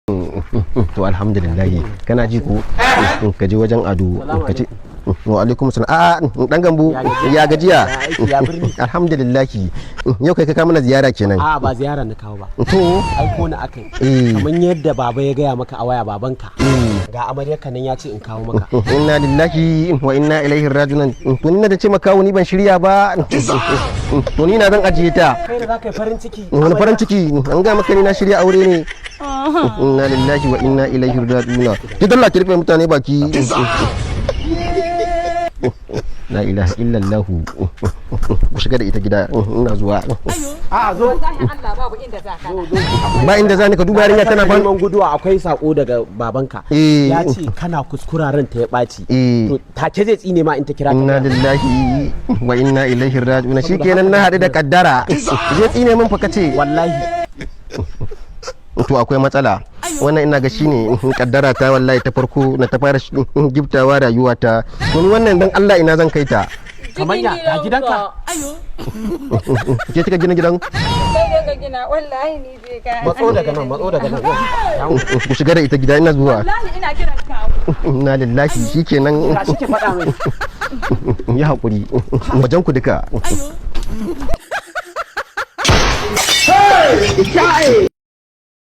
To, alhamdulillah. Kana ji ko? Ka je wajen Ado ka ce wa alaikum salam. A dan Gambo, ya gajiya? Ya birni? Alhamdulillah. Yau kai ka kawo mana ziyara kenan? A, ba ziyara na kawo ba. To. Aiko na akai. Kamar yadda baba ya gaya maka a waya, babanka, ga amaryarka nan, ya ce in kawo maka. Inna lillahi wa inna ilaihi rajiun. To, ni na da ce maka ni ban shirya ba. To, ni na zan ajiye ta? Kai da zaka yi farin ciki. Wani farin ciki? An ga maka ni na shirya aure ne? Inna lillahi wa inna ilaihi rajiun. Ki dalla ki rufe mutane baki. La ilaha illallah. Ku shiga da ita gida, ina zuwa. A zo. Wallahi Allah, babu inda za ka. Ba inda zani, ka duba yarinya tana ban neman guduwa. Akwai sako daga babanka. Ya ce kana kuskura ranta ya ɓaci, to take zai tsine ma in ta kira ka. Inna lillahi wa inna ilaihi raji'un. Shikenan, na haɗu da kaddara. Zai tsine min fa kace? Wallahi. To, akwai matsala. Wannan ina ga shine kaddara ta wallahi ta farko na ta fara giftawa rayuwa ta. To, ni wannan, dan Allah, ina zan kai ta? Kamar ya ga gidanka. Ke kika gina gidan? Kai ne ka gina wallahi, ni je ka. Matso daga nan, matso daga nan. Ku shiga da ita gida, ina zuwa. Wallahi ina kiran kawo. Inna lillahi, shikenan. Ga shi, ki faɗa mai. Yi hakuri wajen ku duka.